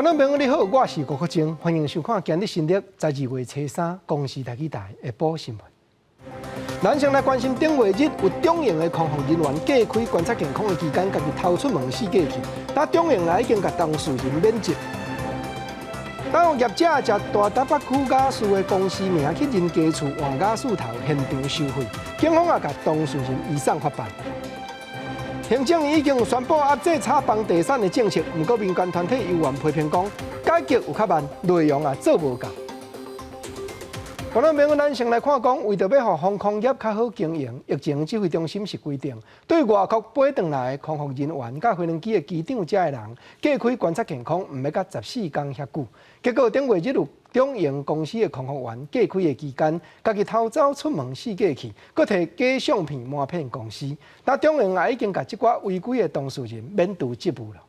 觀眾朋友你好，我是郭國晶，歡迎收看今日新曆12月初三公視台語台下晡新聞。咱先來關心頂月日有長榮的空服人員隔開觀察健康的期間，家己偷出門四界去，但長榮也已經共當事人免職。當有業者食大台北區雅士的公司名去人家厝換瓦斯頭，現場收費，警方也共當事人移送法辦。行政院已經宣布壓制炒房地產的政策，毋過民間團體猶原批評講改革有較慢，內容也做無夠。觀眾朋友，咱先來看講，為著欲予航空業較好經營，疫情指揮中心是規定，對外國飛轉來的空服人員佮飛行機的機長遮的人，隔開觀察健康，毋欲佮14工遐久。結果頂月日有長榮公司的空服員隔開的期間，家己偷走出門四界去，閣提假相片瞞騙公司。但長榮也已經共這寡違規的當事人免除職務了。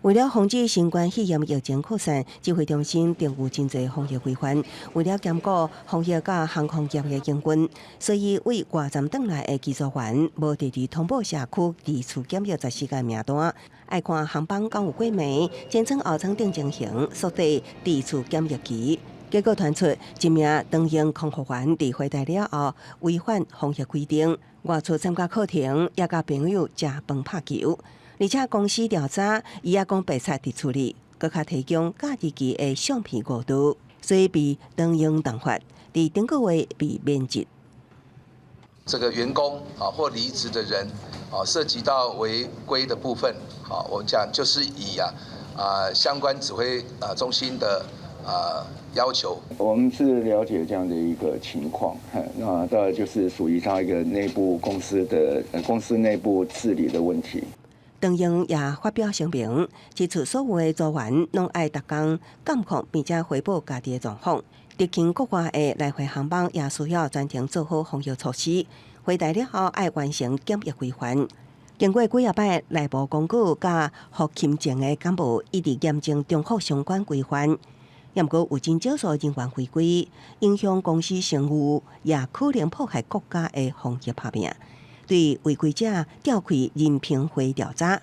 為了防止新冠肺炎疫情擴散，指揮中心定有真濟防疫規範。為了兼顧防疫佮航空業的營運，所以對外站轉來的機組員，無直直通報社區佇厝檢疫14工名單，愛看航班敢有過暝，前艙後艙等情形，縮短佇厝檢疫期。結果傳出一名長榮空服員佇回台了後違反防疫規定，外出參加課程，也佮朋友食飯拍球。而且公司調查，伊也講白賊佇處理，閣較提供假日期的相片誤導，所以被長榮重罰，佇頂個月被免職。這個員工啊或離職的人啊，涉及到違規的部分，好，我們講就是以啊相關指揮啊中心的啊要求。我們是了解這樣的一個情況，那當然就是屬於他一個內部公司的公司內部治理的問題。長榮也發表聲明，指出所有的組員攏愛逐工監控並且回報家己的狀況。入境國外的來回航班也需要全程做好防疫措施。回台了後愛完成檢疫規範。經過幾仔擺內部公告佮予勤政的幹部一直嚴正重複相關規範。毋過有真少數人員違規，影響公司聲譽，也可能破壞國家的防疫拍拚。對違規者調開人評會調查，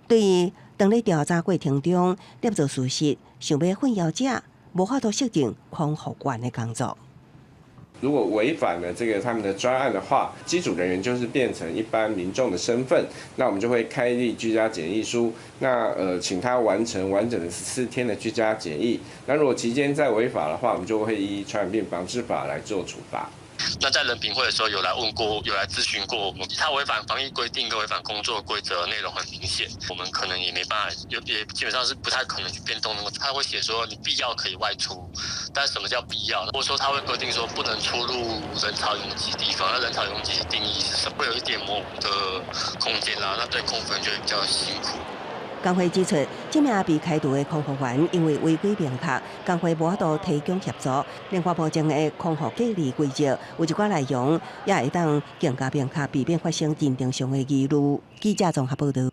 對當咧調查過程中捏造事實、想欲混淆者，無法度適應空服員的工作。如果違反了這個他們的專案的話，機組人員就是變成一般民眾的身份，那我們就會開立居家檢疫書，那請他完成完整的14天的居家檢疫。那如果期間再違法的話，我們就會依傳染病防治法來做處罰。那在人評會的時候有來問過，有來諮詢過我們，他違反防疫規定跟違反工作規則內容很明顯，我們可能也沒辦法，也基本上是不太可能去變動那個。他會寫說你必要可以外出，但什麼叫必要？或者說他會規定說不能出入人潮擁擠地方，那人潮擁擠的定義是什麼？會有一點模糊的空間啦，那對空服員就會比較辛苦。工會指出，這名被開除的空服員因為違規明確，工會無法度提供協助。另外，目前的空服隔離規則有一寡內容，也會當更加明確，避免發生認定上的疑慮。記者綜合報導。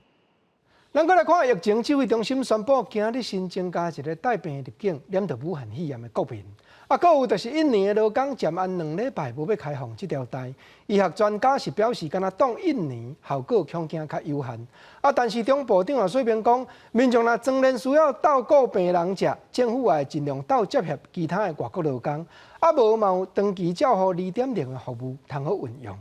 咱閣來看疫情指揮中心宣布，今日新增加一个帶病入境、染著武漢肺炎的國民。啊，閣有就是印尼的勞工暫按2禮拜無欲開放這條代。醫學專家是表示，敢若擋印尼效果恐驚較有限。啊，但是中部長也說明講，民眾若當然需要照顧病人者，政府也會盡量鬥接洽其他的外國勞工。啊，無嘛有長期照護2.0的服務，通好運用。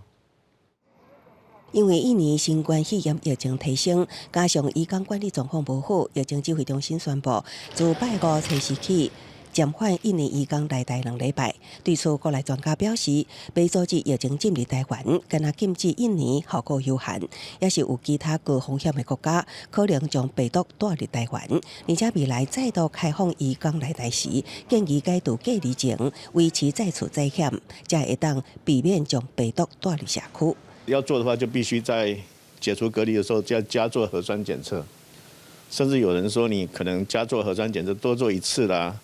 因為印尼新冠肺炎疫情提升，加上移工管理狀況無好，疫情指揮中心宣布，自拜五初四起，暫緩印尼移工來台2禮拜。對此，國內專家表示，欲阻止疫情進入台灣，干焦禁止印尼效果有限，也是有其他高風險的國家可能將病毒帶入台灣。而且未來再度開放移工來台時，建議解除隔離前維持在厝採檢，才會當避免將病毒帶入社區。要做的話，就必須在解除隔離的時候，就要加做核酸檢測，甚至有人說你可能加做核酸檢測多做一次啦，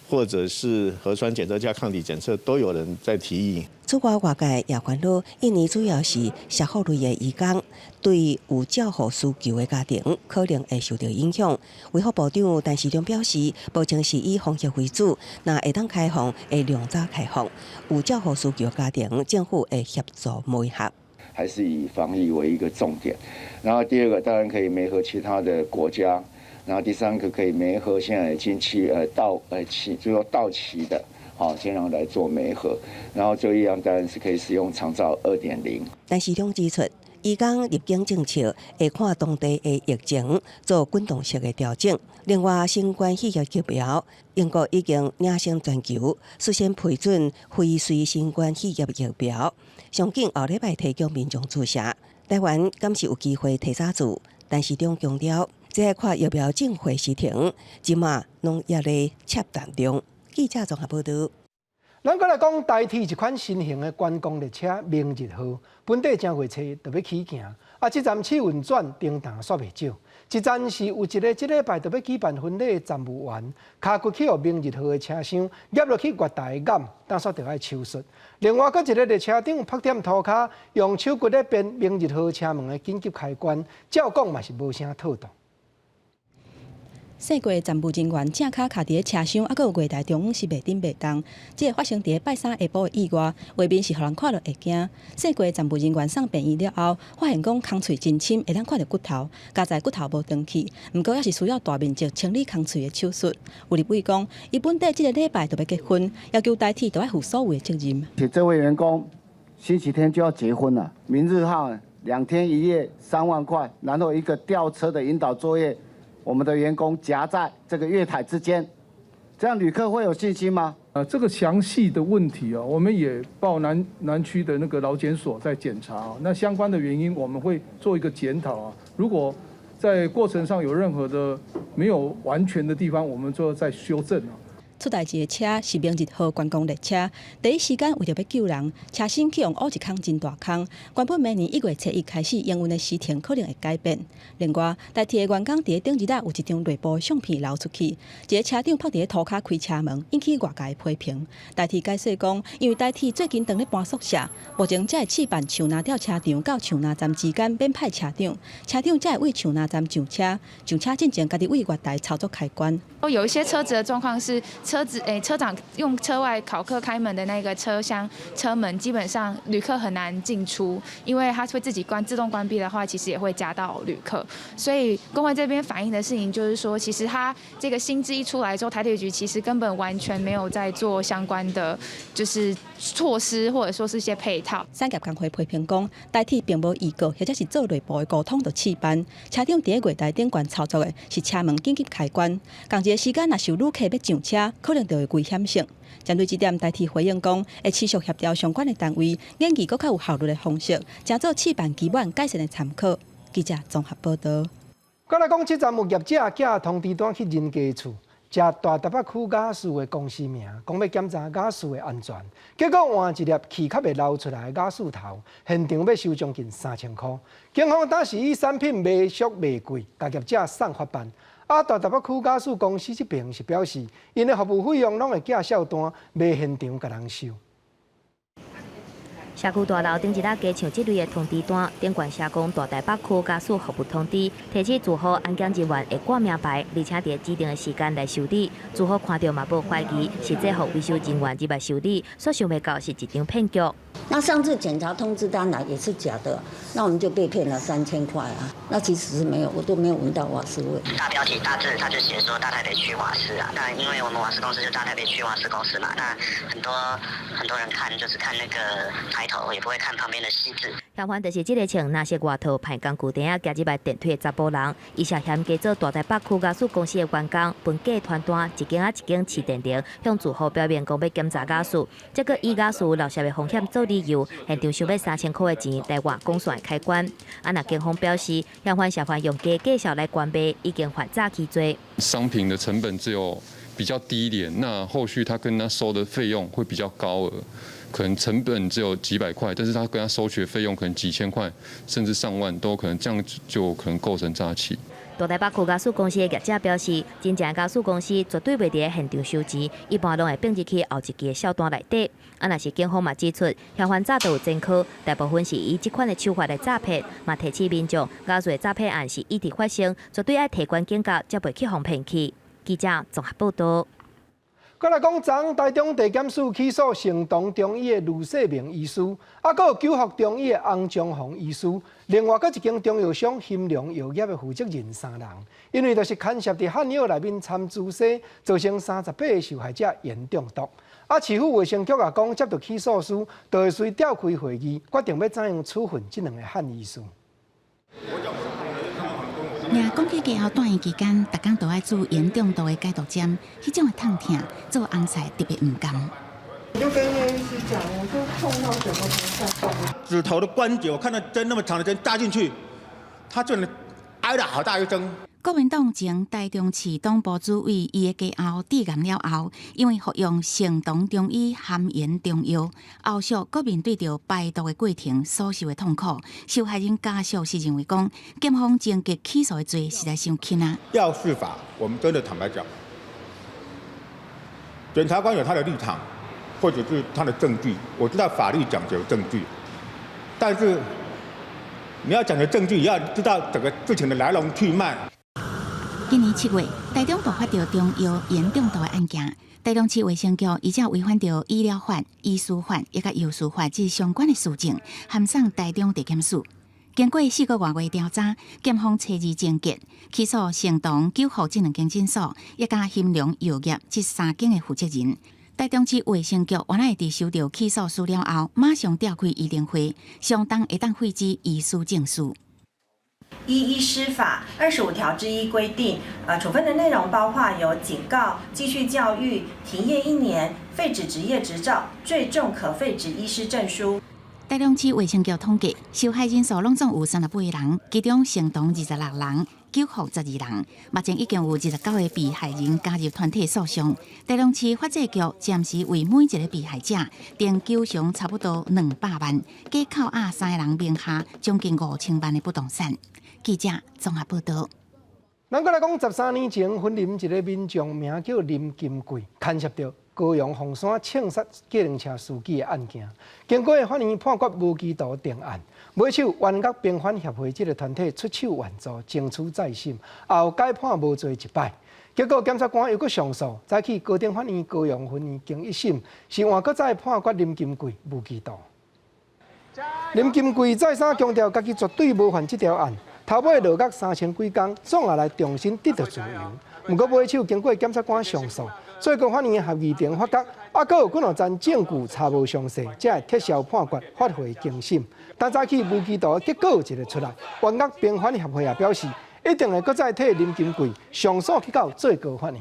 或者是核酸檢測加抗體檢測，都有人在提議。此外，外界也煩惱，印尼主要是社福類的移工，對有照護需求的家庭可能會受到影響。衛福部長陳時中表示，目前是以防疫為主，若會當開放，會量早開放。有照護需求的家庭，政府會協助媒合。還是以防疫為一個重點，然後第二個當然可以媒合其他的國家。然後第三個可以媒合，現在已經期到期，就說到期的，好，先讓來做媒合，然後這一樣當然是可以使用長照2.0。但市長指出，移工入境政策會看當地的疫情做滾動式的調整。另外，新冠肺炎疫苗，英國已經領先全球，率先批准輝瑞新冠肺炎疫苗，上緊後禮拜提供民眾注射。台灣敢是有機會提早做，但市長強調，這愛看疫苗進貨時程，這馬攏猶咧洽談中。記者綜合報導。咱閣來講台鐵一款新型的觀光列車明日號，本底正月初就欲起行，啊，這站試運轉停頓煞袂少。一站是有一个這禮拜就欲舉辦婚禮的站務員，跤骨去予明日號的車廂壓落去月台的眼，當煞著愛手術。另外，閣一个列車長拍踮塗跤，用手骨咧變明日號車門的緊急開關，照講嘛是無啥妥當。世過站務人員正跤卡佇咧車廂，猶閣有月台中央是袂振袂動。這个發生佇咧拜三下晡的意外，畫面是予人看著會驚。世過站務人員送病院了後，發現講空喙真深，會當看著骨頭，佳哉骨頭無斷去，毋過猶是需要大面積清理空喙的手術。有立委講，伊本底這个禮拜就欲結婚，要求台鐵著愛負所有的責任。且這位員工星期天就要結婚了，明日號2天一夜3萬塊，然後一個吊車的引導作業。我們的員工夾在這個月台之間，這樣旅客會有信心嗎？啊，這個詳細的問題啊，我們也報南區的那個勞檢所在檢查啊。那相關的原因，我們會做一個檢討啊。如果在過程上有任何的沒有完全的地方，我們就再修正啊。出代誌的車是明日號觀光列車，第一時間為著欲救人，車身去予挖一空真大空。原本明年1月初1開始營運的時程可能會改變。另外，台鐵的員工佇咧頂日仔有一張內部相片流出去，一个車長趴佇咧塗跤開車門，引起外界批評。台鐵解釋講，因為台鐵最近當咧搬宿舍，目前才會試辦樹林吊車場到樹林站之間免派車長，車長才會對樹林站上車，上車進前家己對月台操作開關。有一些車子的狀況是車子車長用車外考客開門的那個車廂車門，基本上旅客很難進出，因為它會自己關自動關閉的話，其實也會夾到旅客。所以工會這邊反映的事情就是說，其實他這個新制一出來之後，台鐵局其實根本完全沒有在做相關的就是措施，或者說是一些配套。產業工會批評講，台鐵並無預告或者是做內部的溝通就試班，車長佇咧月台頂懸操作的是車門緊急開關，仝一个時間若是有旅客欲上車，可能就會危險性。針對這點，台鐵回應講，會持續協調相關的單位，研擬閣較有效率的方式，成做試辦期滿改善的參考。記者綜合報導。閣來講，這站有業者寄通知單去人家厝，食大台北區瓦斯的公司名，講欲檢查瓦斯的安全，結果換一粒氣較袂流出來的瓦斯頭，現場欲收將近3000箍。警方當時以產品賣俗賣貴，共業者送法辦。啊，大台北區瓦斯公司這邊是表示，𪜶的服務費用攏會寄數單，袂現場共人收。社區大樓頂一搭加像這類的通知單，頂懸寫講大台北區瓦斯服務通知，提醒住戶安檢人員會掛名牌，而且佇指定的時間來修理。住戶看著嘛無懷疑，實際予維修人員入來修理，所想袂到是一場騙局。那上次檢查通知單來也是假的，那我們就被騙了3000塊啊！那其實是沒有，我都沒有聞到瓦斯味。大標題大字，他就寫說大台北區瓦斯啊。那因為我們瓦斯公司就大台北區瓦斯公司嘛，那很多很多人看就是看那個抬頭，也不會看旁邊的細字。嫌犯就是這个穿藍色外套、歹工具袋仔，行入來電梯的查埔人，伊涉嫌假做大台北區瓦斯公司的員工，分寄傳單，一間仔一間飼電鈴，向住戶表明講欲檢查瓦斯，這閣以瓦斯漏洩的風險做理由，現場收欲3000箍的錢來換光線開關。啊，若警方表示，嫌犯涉犯用假介紹來關賣，已經犯詐欺罪。商品的成本只有比較低一點，那後續他跟他收的費用會比較高額，可能成本只有幾百塊，但是他跟他收取的費用可能幾千塊，甚至上萬都可能，這樣就可能構成詐欺。大台北區瓦斯公司的業者表示，真正瓦斯公司絕對袂佇現場收錢，一般攏會放入去後一期的數單內底。啊，若是警方嘛指出，嫌犯早就有前科，大部分是以這款的手法來詐騙，嘛提醒民眾，瓦斯的詐騙案是一直發生，絕對愛提懸警覺，才袂去予騙去。記者綜合報導。閣來講，昨台中地檢署起訴成同中醫的盧世明醫師，啊，閣有久福中醫的洪章鴻醫師，另外閣一間中藥商興隆藥業的負責人三人，因為就是牽涉佇漢藥內面摻朱砂，造成38個受害者鹽中毒。啊，市府衛生局也講，接到起訴書，就會隨召開會議，決定欲怎樣處分這兩个漢醫師。若講起家後住院期間，逐工都愛注鹽中毒的解毒針，彼種的痛疼，做翁婿特別毋甘。我就跟葉醫師講，我就痛到整個不下動。指頭的關節，我看到針那麼長的針扎進去，他就挨了好大一聲。國民黨前台中市黨部主委伊的家後致癌了後，因為服用成同中醫含鹽中藥，後續閣面對著排毒的過程所受的痛苦，受害人家屬是認為講，檢方情節起訴的罪實在傷輕啊。藥事法，我們真的坦白講，檢察官有他的立場，或者是他的證據。我知道法律講究證據，但是你要講的證據，也要知道整個事情的來龍去脈。今年7月，台中爆發著中藥鹽中毒的案件，台中市衛生局依照違反著醫療法、醫師法以及藥師法這相關的事證，函送台中地檢署。經過4個外月調查，檢方初二偵結起訴成同、久福這兩間診所，以及興隆藥業這三間的負責人。台中市衛生局原來會佇收到起訴書了後，馬上召開議定會，相當會當廢止醫師證書。依醫師法25條之1規定，處分的內容包括有警告、繼續教育、停業一年、廢止執業執照，最重可廢止醫師證書。台中市衛生局統計，受害人數攏總有38人，其中成同26人，久福12人。目前已經有29個被害人加入團體訴訟。台中市法制局暫時為每一個被害者定求償差不多200萬，加扣押三个人名下將近5000萬的不動產。記者綜合報道。咱閣來講，13年前，雲林一个民眾名叫林金貴，牽涉著高雄鳳山槍殺計程車司機的案件，經過法院判決無期徒定案。尾手冤獄平反協會這个團體出手援助，爭取再審，後改判無罪一擺。結果檢察官又閣上訴，早起高等法院高雄分院經一審，是換閣再判決林金貴無期徒。林金貴再三強調，家己絕對無犯這條案。頭尾落獄3000幾工，總也來重新得到自由。毋過尾手經過檢察官上訴，最高法院合議庭發覺，猶閣有幾若層證據查無詳細，才會撤銷判決，發回重審。但早起無期徒結果有一个出來，冤獄平反協會也表示，一定會閣再替林金貴上訴去到最高法院。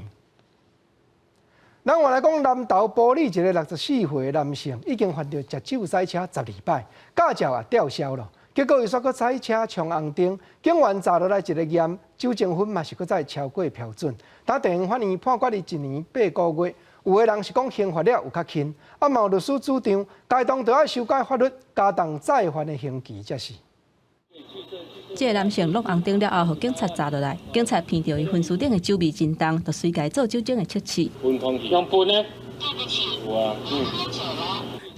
咱換來講，南投埔里一个64歲的男性，已經犯著食酒駛車12擺，駕照也吊銷了。結果伊煞閣駛車衝紅燈，警員查落來一个驗酒精分嘛是閣再超過標準。當地方法院判決伊1年8個月，有的人是講刑罰了有較輕，啊嘛有律師主張，該當著愛修改法律，加重再犯的刑期才是。這个男性挵紅燈了後，予警察查落來，警察聞著伊薰鬚頂的酒味真重，就隨共做酒精的測試。用噴的。有啊，嗯。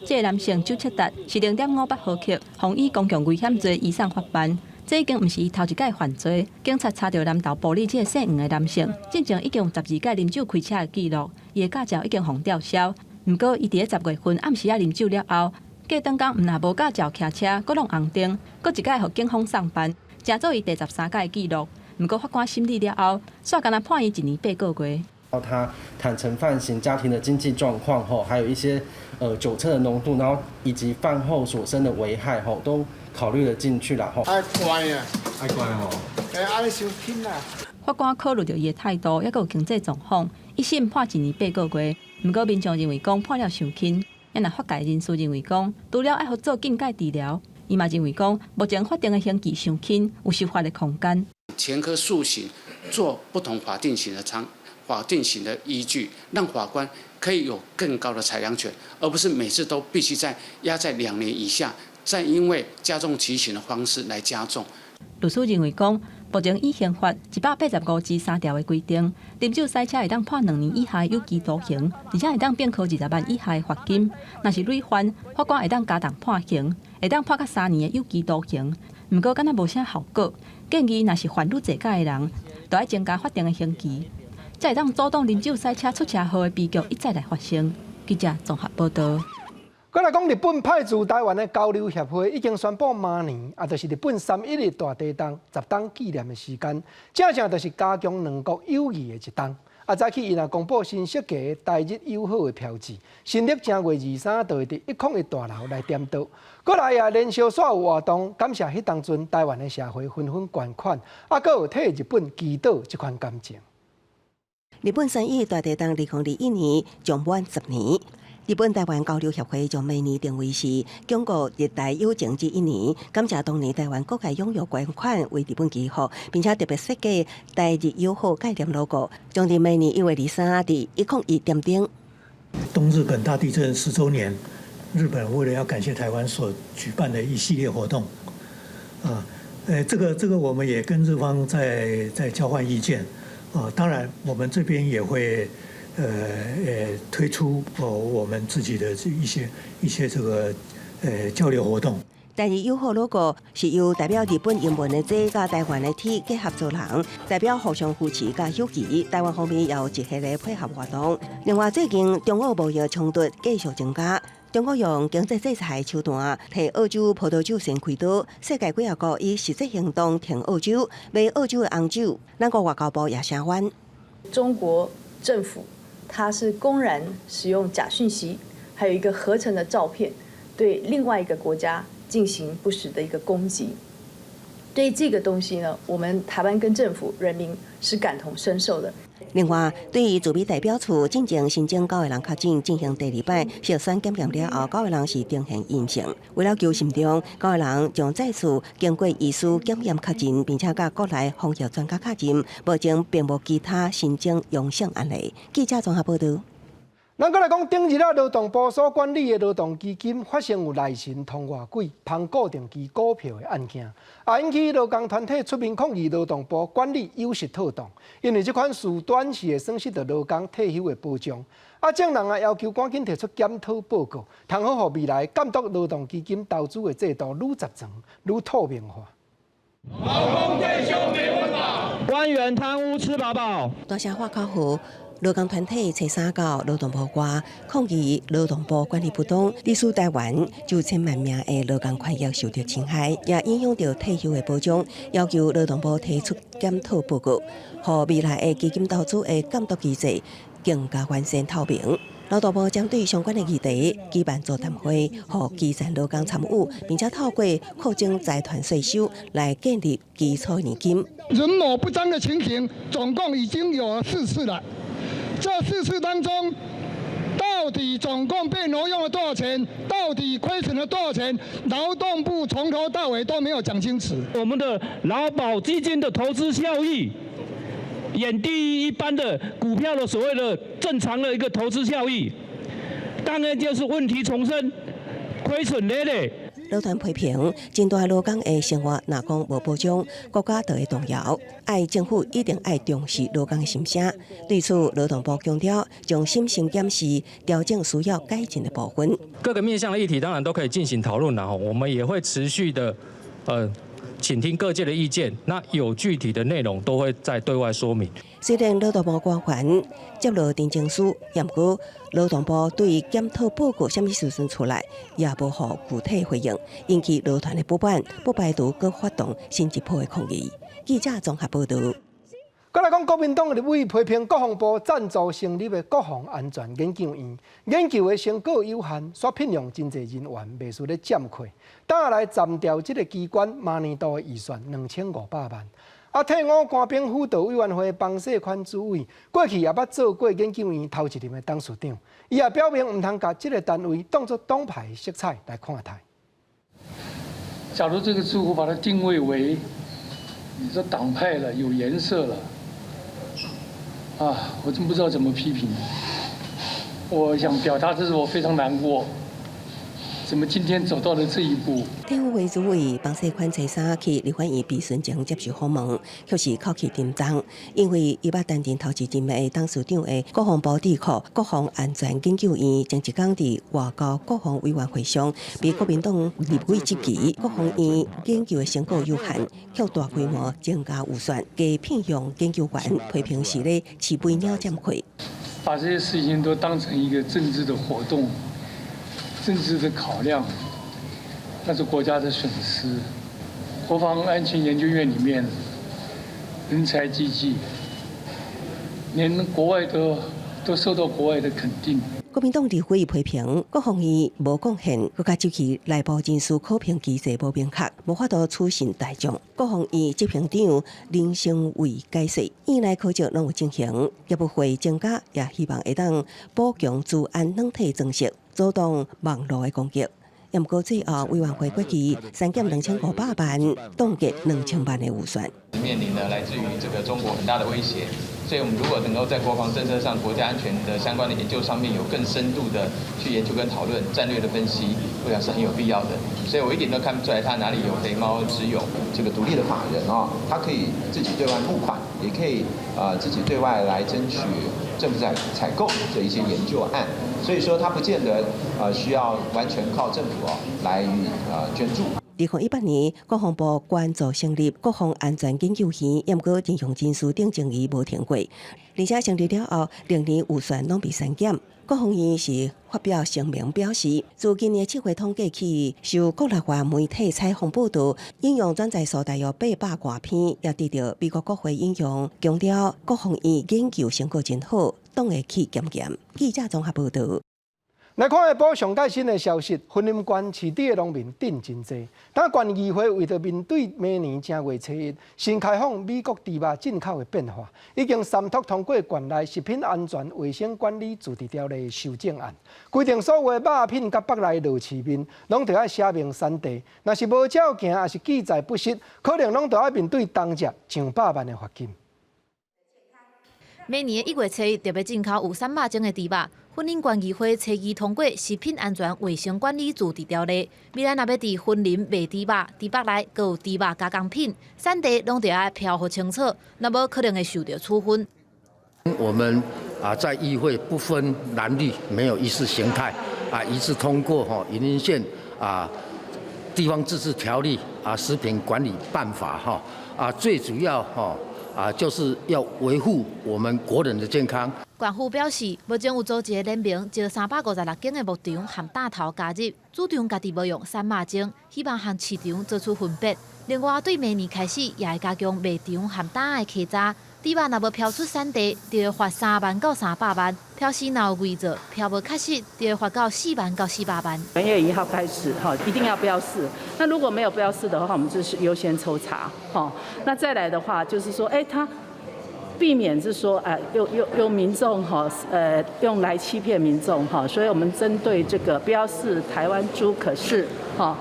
這个男性酒測值是0.58毫克，予以公共危險罪移送法辦。這已經毋是伊頭一擺犯罪。警察查著南投埔里這个姓黃的男性，進前已經有12擺啉酒開車的記錄，伊的駕照已經予吊銷。毋過，伊佇咧10月份暗時仔啉酒了後，過轉工毋但無駕照騎車，閣挵紅燈，閣一擺予警方送辦，成做伊第13擺的記錄。毋過法官審理了後，煞干焦判伊1年8個月。他坦誠犯行、家庭的經濟狀況，吼，還有一些酒測的濃度，然後以及犯後所生的危害，吼，都考慮了進去啦，吼。愛乖啊，愛乖吼。欸，按呢傷輕啦。法官考慮著伊的態度，抑閣有經濟狀況，一審判1年8個月。毋過民眾認為講判了傷輕，啊若法界人士認為講，除了愛予做禁戒治療，伊嘛認為講，目前法定的刑期傷輕，有修法的空間。前科數刑做不同法定刑的參法定刑的依據，讓法官可以有更高的裁量權，而不是每次都必須在壓在2年以下，再因為加重其刑的方式來加重。律師認為講，目前依刑法185之3條的規定，啉酒駛車會當判2年以下有期徒刑，而且會當併科20萬以下的罰金。若是累犯，法官會當加重判刑，會當判到3年的有期徒刑。毋過，敢若無啥效果。建議若是犯愈濟擺的人，就愛增加法定的刑期。才會當阻擋啉酒駛車出車禍的悲劇一再來發生。記者綜合報導。閣來講，日本派駐台灣的交流協會已經宣布，明年啊，就是日本三一一大地震十冬紀念的時間，正正就是加強兩國友誼的一冬。啊，早起𪜶也公布新設計的台日友好的標誌，新曆正月23就會佇101大樓來點燈。閣來也連續煞有活動，感謝彼當陣台灣的社會紛紛捐款，啊，閣有替日本祈禱這款感情。日本三一大地震2021年將滿10年。日本台灣交流協會將明年定為是鞏固日台友情之一年，感謝當年台灣各界踴躍捐款為日本祈福，並且特別設計台日友好概念 logo，將佇明年1月23佇101點燈。東日本大地震10週年，日本為了要感謝台灣所舉辦的一系列活動，啊，這個我們也跟日方在交換意見，啊，當然我們這邊也會。推出哦我們自己的一些這個交流活動。台日友好 logo 是由代表日本英文的 J 佮台灣的 T 結合做成，代表互相扶持佮友誼。台灣方面也有一系列配合活動。另外，最近中澳貿易衝突繼續增加，中國用經濟制裁手段，提澳洲葡萄酒先開刀。世界幾仔國以實際行動挺澳洲，賣澳洲的紅酒。咱國外交部也聲援。中國政府。他是公然使用假訊息，還有一個合成的照片，對另外一個國家進行不實的一個攻擊。對這個東西呢，我們台灣跟政府人民是感同身受的。另外，對於駐美代表處進前新增九個人確診進行第二擺核酸檢驗了後，九個人是呈現陰性。為了求慎重，九個人將再次經過醫師檢驗確認，並且佮國內防疫專家確認，目前並無其他新增陽性案例。記者綜合報導。咱閣來講，頂日啊，勞動部所管理的勞動基金發生有內神通外鬼、捧固定期股票的案件，啊，引起勞工團體出面抗議勞動部管理有失妥當，因為這款事短時會損失著勞工退休的保障。啊，眾人啊要求趕緊提出檢討報告，通好予未來監督勞動基金投資的制度愈十全、愈透明化。勞工退休沒溫飽，官員貪污吃飽飽。大聲喊口號。勞工團體初三到勞動部外抗議勞動部管理不當，致使台灣9千萬名的勞工權益受著侵害，也影響著退休的保障，要求勞動部提出檢討報告，予未來的基金投資的監督機制更加完善透明。勞動部針對相關的議題舉辦座談會，予基層勞工參與，並且透過擴增財團稅收來建立基礎年金。人某不彰的情形，總共已經有四次了。這四次當中，到底總共被挪用了多少錢？到底虧損了多少錢？勞動部從頭到尾都沒有講清楚。我們的勞保基金的投資效益遠低於一般的股票的所謂的正常的一個投資效益，當然就是問題叢生，虧損累累。勞團批評，真大勞工的生活若講無保障，國家就會動搖。愛政府一定愛重視勞工的心聲。對此，勞動部強調，將審慎檢視，調整需要改進的部分。各個面向的議題當然都可以進行討論，然後我們也會持續的，傾聽各界的意見。那有具體的內容都會再對外說明。雖然勞動部官員接落陳情書，毋過勞動部對檢討報告啥物時陣出來，也無予具體回應，引起勞團的不滿，不排除閣發動新一波的抗議。記者綜合報導。閣來講，國民黨的立委批評國防部贊助成立的國防安全研究院，研究的成果有限，煞聘用真濟人員，袂輸咧佔缺。倒來暫調這個機關明年度的預算2500萬。啊，退伍官兵輔導委員會方世寬主委，過去也捌做過研究院頭一任的董事長，伊也表明毋通共這個單位當作黨派色彩來看待。假如這個智庫把它定位為你說黨派了，有顏色了，啊，我真不知道怎麼批評。我想表達的是我非常難過，怎麼今天走到了這一步？體育會主委彭世寬初三去立法院備詢前接受訪問，卻是口氣沉重，因為伊捌擔任頭一任的董事長的國防部智庫國防安全研究院，前一工佇外交國防委員會上，被國民黨立委質疑國防院研究的成果有限，卻大規模增加預算，加聘用研究員，批評是咧飼肥鳥佔氣。把這些事情都當成一個政治的活動。政治的考量，那是國家的損失。國防安全研究院裡面人才濟濟，連國外都受到國外的肯定。國民黨立委批評國防院無貢獻，閣較入去內部人事考評機制無明確，無法度取信大眾。國防院執行長林昇偉解釋，院內考績攏有進行，業務費增加，也希望會當補強資安軟體裝設，阻擋網路的攻擊。毋過最後委員會決議刪減2500萬，凍結2000萬的預算。面臨的來自於這個中國很大的威脅，所以我們如果能夠在國防政策上、國家安全的相關的研究上面有更深度的去研究跟討論、戰略的分析，我想是很有必要的。所以我一點都看不出來他哪裡有肥貓之勇。這個獨立的法人啊，他可以自己對外募款，也可以自己對外來爭取政府採採購這一些研究案。所以說，他不見得需要完全靠政府哦來予以捐助。2018年，國防部捐助成立國防安全研究院，毋過任用人事等爭議無停過。而且成立了後，歷年預算攏被刪減。國防院是發表聲明表示，自今年7月統計起，受國內外媒體採訪報導，引用轉載數大約800外篇，也得著美國國會引用，強調國防院研究成果真好，當會去檢驗。記者綜合報導。來看下晡上蓋新的消息，雲林縣飼豬的農民鎮真濟。但縣議會為著面對明年正月初一新開放美國豬肉進口的變化，已經三讀通過縣內食品安全衛生管理自治條例修正案，規定所有的肉品佮腹內落市面，攏著愛寫明產地。若是無照行，抑是記載不實，可能攏著愛面對動輒上百萬的罰金。明年1月初一特別進口有產肉種的豬肉。雲林縣議會初二通過食品安全衛生管理自治條例，未來若欲佇雲林賣豬肉、豬腹內閣有豬肉加工品，產地攏著愛標予清楚，若無可能會受著處分。我們啊，在議會不分藍綠，沒有意識形態啊，一致通過吼雲林縣啊地方自治條例啊食品管理辦法哈啊，最主要哈啊就是要維護我們國人的健康。縣府表示，目前有組織聯名，招356間的牧場和檔頭加入，主張家己無用產肉證，希望向市場做出分別。另外，對明年開始，也會加強賣場和檔的稽查，豬肉若無標出產地，就會罰3萬到300萬；標示若有偽造、標無確實，就會罰到4萬到400萬。1月1號開始，哈，一定要標示。那如果沒有標示的話，我們就是優先抽查，哈。那再來的話，就是說，哎，他。避免是說，用民眾哈，用來欺騙民眾哈，所以我們針對這個標示台灣豬可是哈，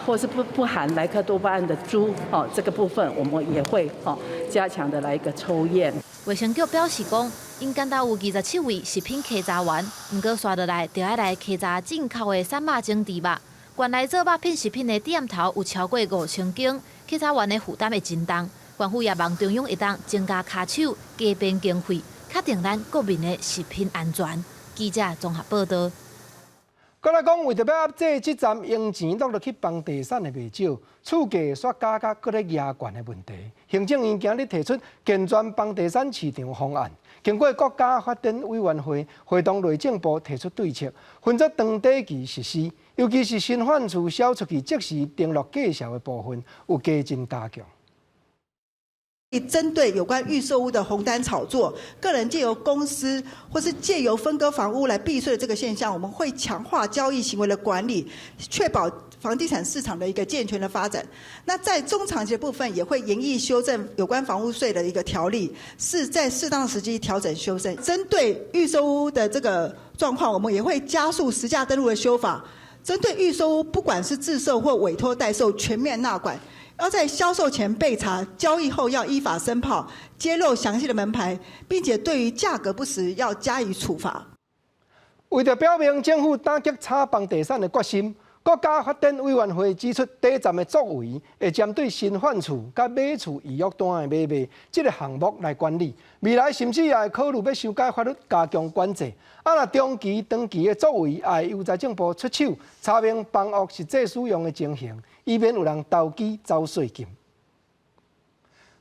或是不含萊克多巴胺的豬，哦，這個部分我們也會哈加強的來一個抽驗。衛生局表示講，𪜶敢焦有27位食品稽查員，毋過紲落來就愛來稽查進口的產肉種豬肉。縣內做肉品食品的店頭有超過5000間，稽查員的負擔會真重。縣府也望中央會當增加跤手、加編經費，確定咱國民的食品安全。記者綜合報導。閣來講，為著欲壓制這站用錢落入去房地產的袂少，厝價煞加加閣咧夯懸的問題。行政院今日提出健全房地產市場方案，經過國家發展委員會會同內政部提出對策，分做長短期實施，尤其是新販厝銷出去即時登錄價數的部分，有加真加強。針對有關預售屋的紅單炒作，個人借由公司或是借由分割房屋來避稅的這個現象，我們會強化交易行為的管理，確保房地產市場的一個健全的發展。那在中長期的部分，也會研議修正有關房屋稅的一個條例，是在適當時機調整修正。針對預售屋的這個狀況，我們也會加速實價登錄的修法。針對預售屋，不管是自售或委託代售，全面納管。要在銷售前備查，交易後要依法申報，揭露詳細的門牌，並且對於價格不實要加以處罰。為著表明政府打擊炒房地產的決心，國家發展委員會指出，短暫的作為會針對新販厝佮馬厝預約單的買賣這个項目來管理。未來甚至也會考慮欲修改法律，加強管制。啊，若中期、長期的作為，也會由財政部出手查明房屋實際使用的情形，以免有人投機走稅金。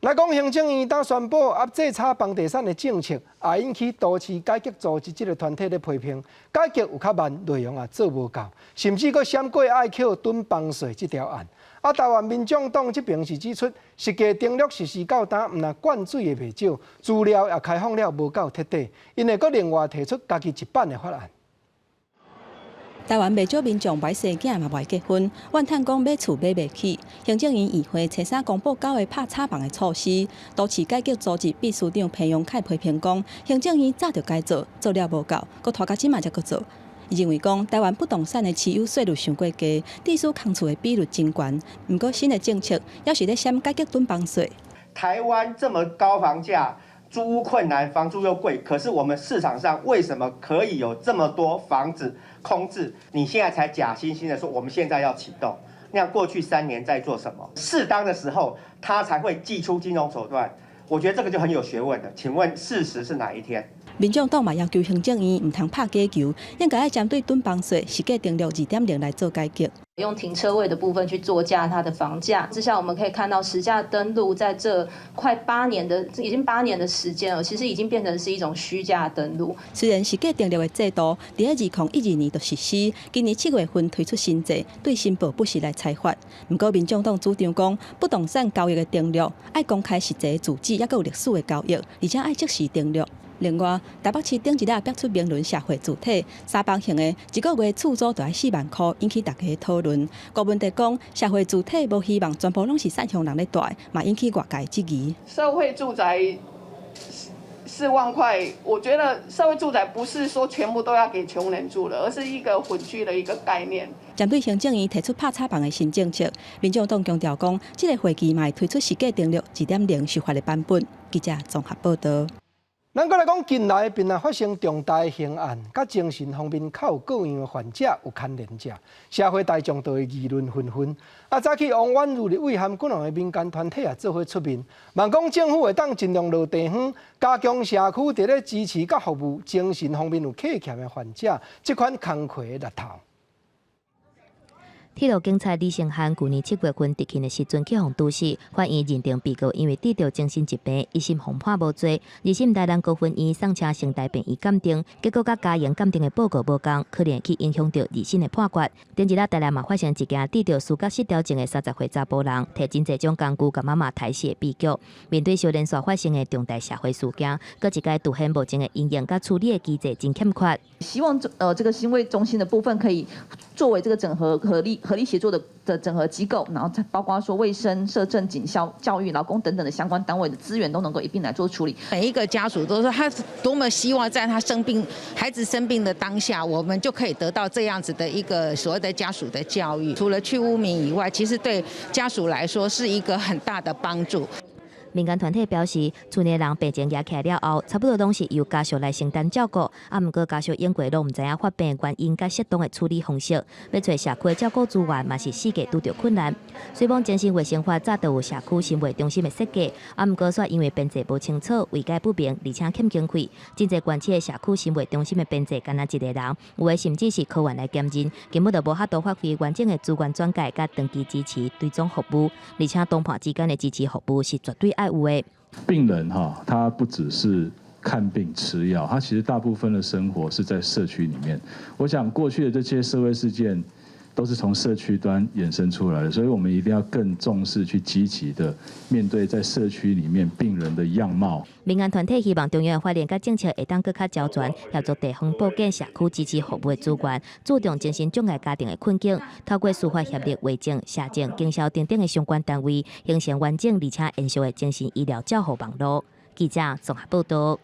來講，行政院當宣布壓制炒房地產的政策，也引起都市改革組織這个團體咧批評，改革有較慢，內容也做無夠，甚至閣閃過愛扣囤房稅這條案。啊，台灣民眾黨這邊是指出，實價登錄實施到今，毋但灌水的袂少，資料也開放了無夠徹底，𪜶會閣另外提出家己一版的法案。台灣袂少民眾無愛生囝嘛無愛結婚，怨嘆講買厝買袂起。行政院議會初三公布九个拍炒房的措施，都市改革組織秘書長彭榮凱批評講，行政院早就該做，做了無夠，閣拖到這馬才閣做。伊認為講，台灣不動產的持有稅率傷過低，致使空厝的比率真懸。毋過新的政策猶是咧閃改革囤房稅。台灣這麼高房價，租屋困難，房租又貴，可是我們市場上為什麼可以有這麼多房子空置？你現在才假惺惺的說我們現在要啟動，那過去3年在做什麼？適當的時候，他才會祭出金融手段。我覺得這個就很有學問了。請問事實是哪一天？民眾黨嘛要求行政院毋通拍假球，應該愛針對囤房稅實價登錄2.0來做改革。用停車位的部分去作價它的房價之下，我們可以看到實價登錄在這快八年的已經八年的時間了，其實已經變成是一種虛價登錄。雖然實價登錄的制度佇2012年就實施，今年7月份推出新制，對申報不實來裁罰。毋過民眾黨主張講，不動產交易的登錄愛公開實際住址，猶閣有歷史的交易，而且愛即時登錄。另外，台北市頂一日爆出明倫社會住宅三房型的，一個月厝租就愛4萬箍，引起大家討論。郭文哲講，社會住宅無希望全部攏是散鄉人咧住，嘛引起外界質疑。社會住宅4萬塊，我覺得社會住宅不是說全部都要給窮人住的，而是一個混居的一個概念。針對行政院提出拍炒房的新政策，民眾黨強調講，這个會期嘛會推出實價登錄2.0修法的版本。記者綜合報道。咱閣來講，近來頻頻發生重大刑案，佮精神方面較有過樣的患者有牽連者，社會大眾都會議論紛紛。啊，早起王婉諭立委和幾兩个民間團體也做伙出面，望講政府會當盡量落地方，加強社區佇咧支持佮服務精神方面有缺陷的患者，這款工課的力頭。鐵路警察李成漢舊年7月份執勤的時陣去予毒死，法院認定被告因為得著精神疾病，一審予判無罪。二審台南高分院送請成大病院鑑定，結果佮加刑鑑定的報告無仝，可能去影響著二審的判決。頂一日台南嘛發生一件得著思覺失調症的30歲查埔人，提真濟種工具共媽媽刣死的悲劇。面對小連續發生的重大社會事件，閣一擺凸顯目前的因應佮處理的機制真欠缺。希望這個心衛中心的部分可以作為這個整合合力協作的整合機構，然後包括說衛生、社政、警消、教育、勞工等等的相關單位的資源都能夠一併來做處理。每一個家屬都說他多麼希望在他生病、孩子生病的當下，我們就可以得到這樣子的一個所謂的家屬的教育。除了去污名以外，其實對家屬來說是一個很大的幫助。民間團體表示，厝內人病情嚴起來了後，差不多攏是由家屬來承擔照顧，啊，毋過家屬永過攏毋知影發病原因佮適當的處理方式，欲揣社區的照顧資源嘛是四界拄著困難。雖講精神衛生法早就有社區心衛中心的設計，啊，毋過煞因為編制無清楚、位階不明，而且欠經費，真濟縣市的社區心衛中心的編制干焦一个人，有的甚至是科員來兼任，根本就無法度發揮完整的資源轉介佮長期支持追蹤服務，而且同伴之間的支持服務是絕對愛有的。病人哈，他不只是看病吃藥，他其實大部分的生活是在社區裡面。我想過去的這些社會事件都是從社區端衍生出來的，所以我們一定要更重視去積極的面對在社區裡面病人的樣貌。民間團體希望中央的法令佮政策會當閣較周全，協助地方布建社區支持服務的資源，注重精神障礙家庭的困境，透過司法協力、衛政、社政、經銷等等的相關單位，形成完整而且延續的精神醫療照護網路。記者綜合報導。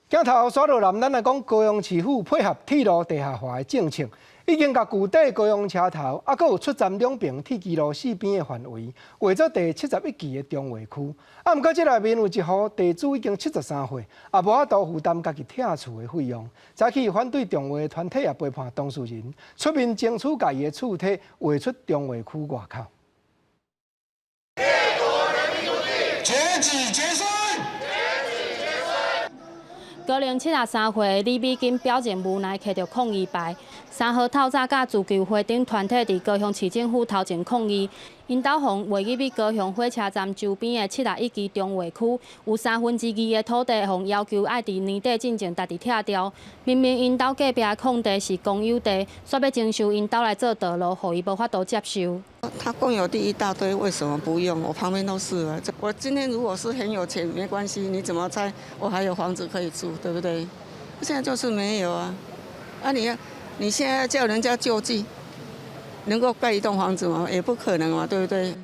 鏡頭煞落來，咱來講高雄市府配合鐵路地下化的政策。已經共舊底高雄車頭，猶閣有出站兩爿鐵支路四邊的範圍，劃做第71期的重劃區。啊，毋過這內面有一戶地主已經73歲，也無法度負擔家己拆厝的費用。早起反對重劃的團體也陪伴當事人出面爭取，共伊的厝體劃出重劃區外口。絕子絕孫。高齡73歲李美金表情無奈，提著抗議牌。3號透早佮自救會等團體佇高雄市政府頭前抗議，𪜶兜予劃入去高雄火車站周邊的71期重劃區，有2/3的土地，予要求愛佇年底進前家己拆掉。明明𪜶兜隔壁的空地是公有地，煞欲徵收𪜶兜來做道路，予伊無法度接受。他公有地一大堆，為什麼不用？我旁邊都是啊。我今天如果是很有錢，沒關係，你怎麼拆，我還有房子可以住，對不對？現在就是沒有啊。啊你，你現在叫人家救濟，能夠蓋一棟房子嗎？也不可能嘛，對不對？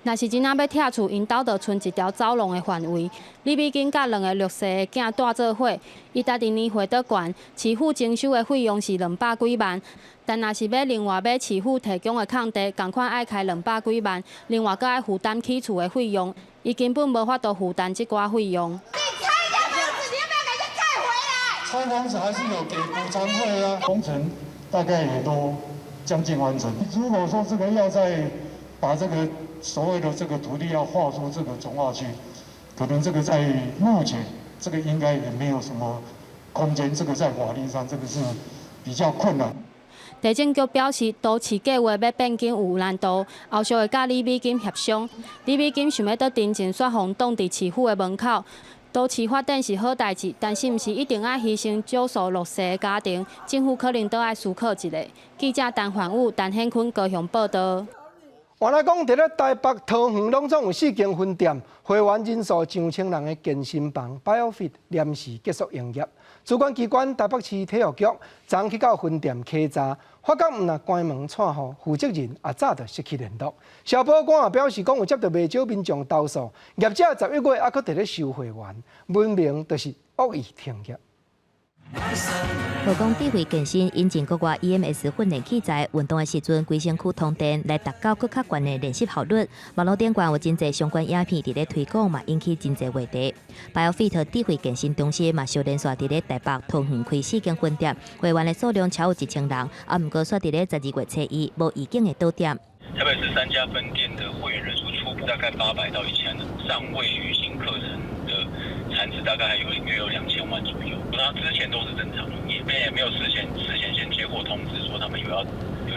若是真正欲拆厝，𪜶兜就賰一條走廊的範圍。李美金佮兩个6歲的囝蹛做伙，伊家己年歲足懸，市府徵收的費用是200幾萬。但若是欲另外買市府提供的空地，仝款愛開200幾萬，另外閣愛負擔起厝的費用，伊根本無法度負擔這寡費用。你拆家房子，你要不要給人家蓋回來？拆房子還是有給補償費啊，工程大概也都將近完成。如果說這個要再把這個所謂的這個土地要劃出這個重劃區，可能這個在目前這個應該也沒有什麼空間，這個在法律上這個是比較困難。地政局表示，都市計劃欲變更有難度，後續會佮李美金協商。李美金想欲倒陳情，煞予擋佇市府的門口。都市發展是好代誌，但是毋是一定愛犧牲少數弱勢的家庭？政府可能都愛思考一下。記者陳焕武、陳顯坤高雄報道。原來講，佇咧台北桃園攏總有四間分店，會員人數上千人的健身房 BioFit 臨時結束營業。主管機關台北市體育局昨去到分店稽查，發覺毋但關門掣予，負責人也早就失去聯絡。消保官也表示，講有接到袂少民眾投訴，業者11月猶閣佇咧收會員，明明就是惡意停業。提供智慧健身引進國外 EMS 訓練器材，運動的時陣，規身軀通電來達到閣較懸的練習效率。網路頂懸有真濟相關影片佇咧推廣，嘛引起真濟話題。BioFit 智慧健身中心嘛，小連續佇咧台北桃園開四間分店，會員的數量超過1000人。啊，毋過煞佇咧12月初一無預警的倒店。台北市三家分店的會員人數初步大概800到1000，尚未履行課程的殘值大概還有約有2000萬左右。那之前都是正常營業，也沒有事前先接獲通知說他們有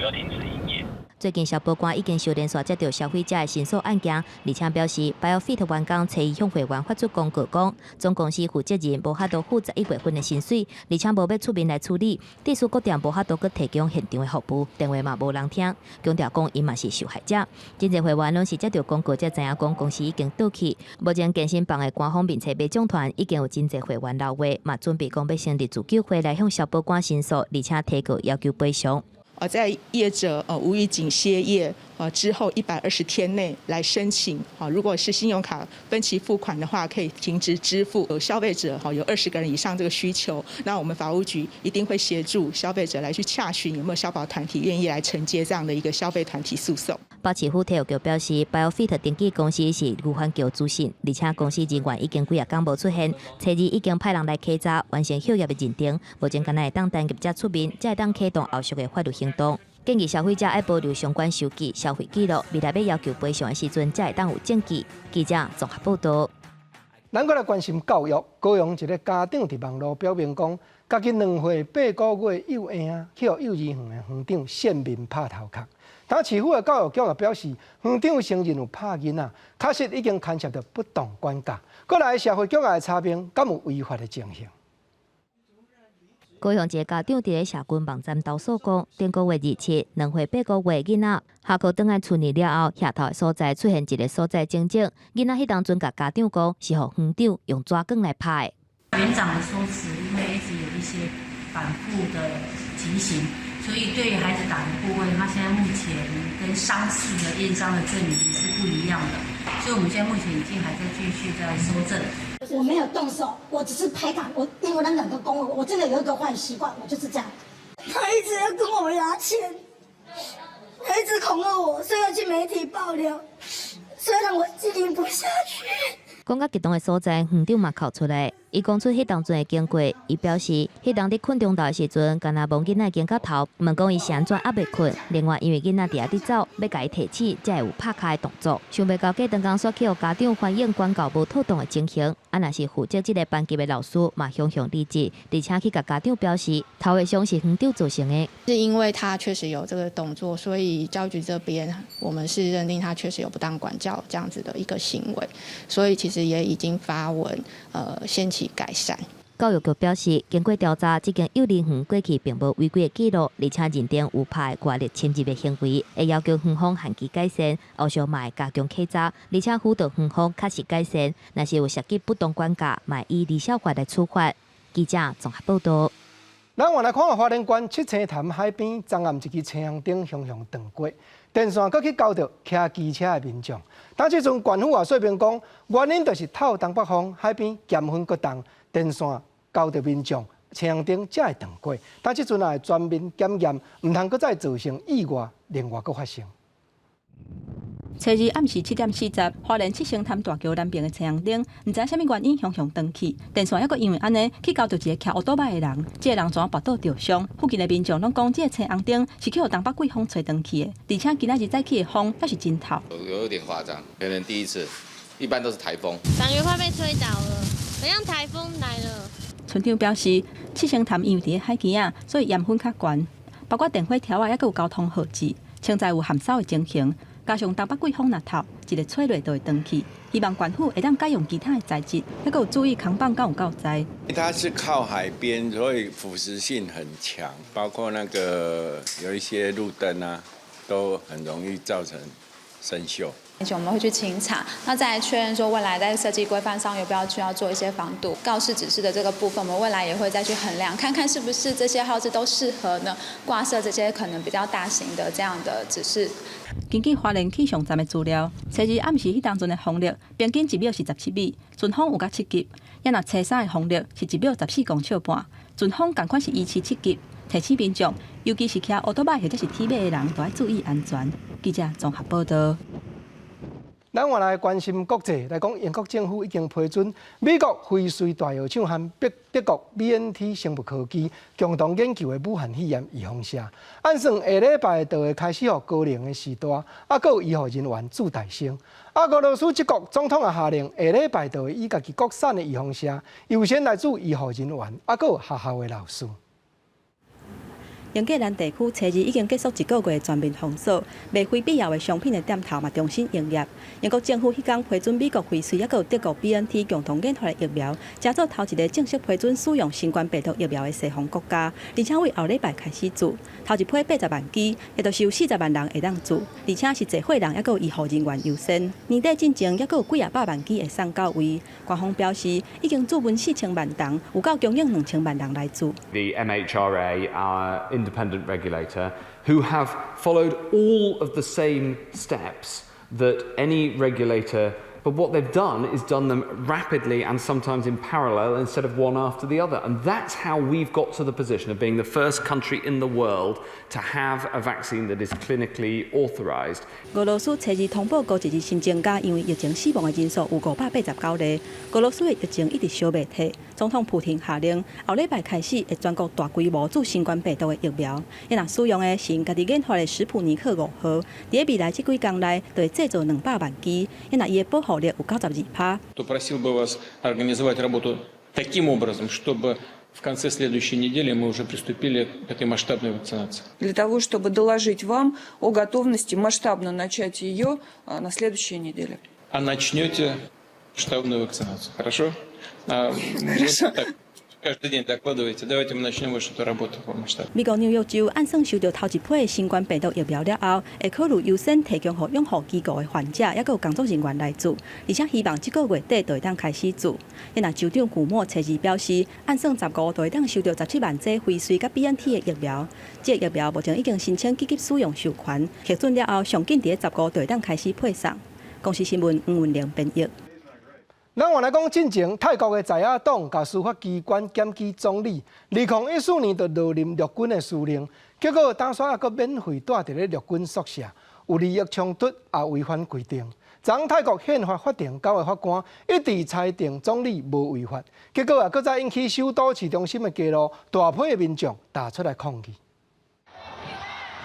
要停止營業。最近消保官已經小連續接到消費者的申訴案件，而且表示，BioFit 員工初一向會員發出公告講，總公司負責人無法度付11月份的薪水，而且無欲出面來處理，致使各店無法度閣提供現場的服務，電話嘛無人聽，強調講𪜶嘛是受害者。真濟會員攏是接到公告才知影講公司已經倒去。目前健身房的官方面冊馬眾團已經有真濟會員留話，嘛準備講欲成立自救會來向消保官申訴，而且提告要求賠償。在業者無預警歇業之後120天內來申請，如果是信用卡分期付款的話，可以停止支付。有消費者有20個人以上這個需求，那我們法務局一定會協助消費者來去洽詢有沒有消保團體願意來承接這樣的一個消費團體訴訟。北市府體育局表示，BioFit 登記公司是余環橋資訊，而且公司人員已經幾仔工無出現，初二已經派人來稽查，完成歇業的認定，目前敢若會當等業者出面，才會當啟動後續的法律行動。建議消費者愛保留相關收據、消費記錄，未來欲要求賠償的時陣，才會當有證據。記者綜合報道。咱閣來關心教育，高雄一个家長佇網路表明講，家己2歲8個月幼嬰去予幼兒園的園長扇面拍頭殼。但市府的教育局也表示，園長承認有拍囡仔，確實已經牽涉到不當管教。閣來社會局也會查明，敢有違法的情形。高雄一个家長佇咧社群網站投訴講，頂個月27，2歲8個月囡仔下課轉來厝內了後，額頭的所在出現一个所在腫腫，囡仔彼當陣共家長講，是予園長用紙棍來拍的。園長的說辭，因為一直有一些反覆的提醒，所以對於孩子打的部位，他現在目前跟傷勢的驗傷的證明是不一樣的，所以我們現在目前已經還在繼續在蒐證。我沒有動手，我只是拍打。我因為那兩個公，我真的有一個壞習慣，我就是這樣。他一直要跟我拿錢，他一直恐嚇我，說要去媒體爆料，雖然我經營不下去。講到激動的所在，園長嘛哭出來。伊講出彼當陣的經過，伊表示，彼當佇睏中晝的時陣，敢若摸囡仔肩胛頭，問講伊是按怎猶未睏。另外，因為囡仔佇遐佇走，欲共伊提醒，才會有拍跤的動作。想袂到過長工煞去予家長反映管教無妥當的情形，啊，若是負責這个班級的老師嘛，雄雄離職，而且去共家長表示，頭的傷是園長造成的。是因為他確實有這個動作，所以教育局這邊我們是認定他確實有不當管教這樣子的一個行為，所以其實也已經發文，限期改善。教育局表示，經過調查，這間幼兒園過去並無違規的記錄，而且認定有拍外力侵入的行為，會要求園方限期改善，後續嘛會加強稽查，而且輔導園方確實改善，若是有涉及不當管教，嘛會依兒少法來處罰。記者綜合報道。咱換來看花蓮縣七星潭海邊，昨暗一支青紅燈雄雄斷過，電線閣去勾著騎機車的民眾。當這陣縣府也說明講，原因就是透東北風，海邊鹽分過重，電線勾著民眾，青紅燈才會斷過。當這陣也會全面檢驗，毋通閣再造成意外，另外閣發生。初二暗時7點40，花蓮七星潭大橋南邊的青紅燈，毋知啥物原因雄雄斷去，電線猶閣因為按呢去勾著一个騎烏多擺的人，這个人怎跋倒著傷。附近的民眾攏講，這个青紅燈是去予東北季風吹斷去的，而且今仔日早起的風猶是真透。有點誇張，可能第一次，一般都是颱風。感覺快被吹倒了，好像颱風來了。村長表示，七星潭因為佇咧海墘仔，所以鹽分較懸，包括電火柱仔，猶閣有交通號誌，潛在有含梢的情形。加上東北季風若透，一个吹落就會斷去。希望縣府會當改用其他的材質，猶閣有注意扛棒敢有夠在。它是靠海邊，所以腐蝕性很強，包括那個有一些路燈啊，都很容易造成生鏽。而且我們會去清查，那再來確認說未來在設計規範上有沒有需要做一些防堵告示指示的這個部分，我們未來也會再去衡量，看看是不是這些號誌都適合呢掛設這些可能比較大型的這樣的指示。根據花蓮氣象站的資料，初二暗時彼當陣的風力平均一秒是17米，陣風有到7級；抑若初三的風力是1秒14公尺半，陣風仝款是維持7級。提醒民眾，尤其是騎烏多擺或者是鐵馬的人，都愛注意安全。記者綜合報道。咱換來關心國際來講，英國政府已經批准美國輝瑞大藥廠和德國 BNT 生物科技共同研究的武漢肺炎預防射，按算下禮拜就會開始予高齡的序大，啊，閣有醫護人員注大先。啊，俄羅斯這國總統也下令，下禮拜就會以家己國產的預防射優先來注醫護人員，啊，閣有學校的老師。英格蘭地區初二已經結束一個月全面封鎖，賣非必要的商品的店頭嘛重新營業。英國政府彼工批准美國輝瑞抑閣有德國 BNT 共同研發的疫苗，成做頭一个正式批准使用新冠病毒疫苗的西方國家，而且為後禮拜開始注，頭一批80萬劑，也就是有40萬人會當注，而且是濟歲人抑閣有醫護人員優先。年底進前抑閣有幾仔百萬劑會送到位。官方表示，已經注文4000萬人，有夠供應2000萬人來注。 The MHRA, our independent regulator, who have followed all of the same steps that any regulator, but what they've done is done them rapidly and sometimes in parallel instead of one after the other. And that's how we've got to the position of being the first country in the world to have a vaccine that is clinically authorized. 俄羅斯初二通報過一日新增加因為疫情死亡的人數有589例。俄羅斯的疫情一直燒袂退，總統普廷下令後禮拜開始會全國大規模注新冠病毒的疫苗。伊若使用的是𪜶家己研發的史普尼克5號，佇咧未來這幾工內就會製造200萬劑。伊若伊的保護力有92%。 То просил бы вас организовать работу таким образом, чтобы в конце следующей недели мы уже приступили к этой масштабной вакцинации. Для того, чтобы доложить вам о готовности масштабно начать ее на следующей неделе. А начнете масштабную вакцинацию, хорошо? Хорошо. Вот так, каждый день докладываете. Давайте мы начнем вот эту работу по масштабу. 美國紐約州按算收到頭一批新冠病毒疫苗了後，會考慮優先提供予養護機構的患者，抑閣有工作人員來注，而且希望這個月底就會當開始注。若州長古莫初二表示，按算15就會當收到17萬劑輝瑞佮 BNT 的疫苗。這个疫苗目前已經申請緊急使用授權，核准了後，上緊佇咧15就會當開始配送。公視新聞黃文玲編譯。咱原來講進前泰國的在野黨共司法機關檢舉總理，2014年就落任陸軍的司令，結果當煞猶閣免費蹛佇咧陸軍宿舍，有利益衝突，也違反規定。昨泰國憲法法庭九个法官一致裁定總理無違法，結果啊，閣再引起首都市中心的街路大批的民眾踏出來抗議。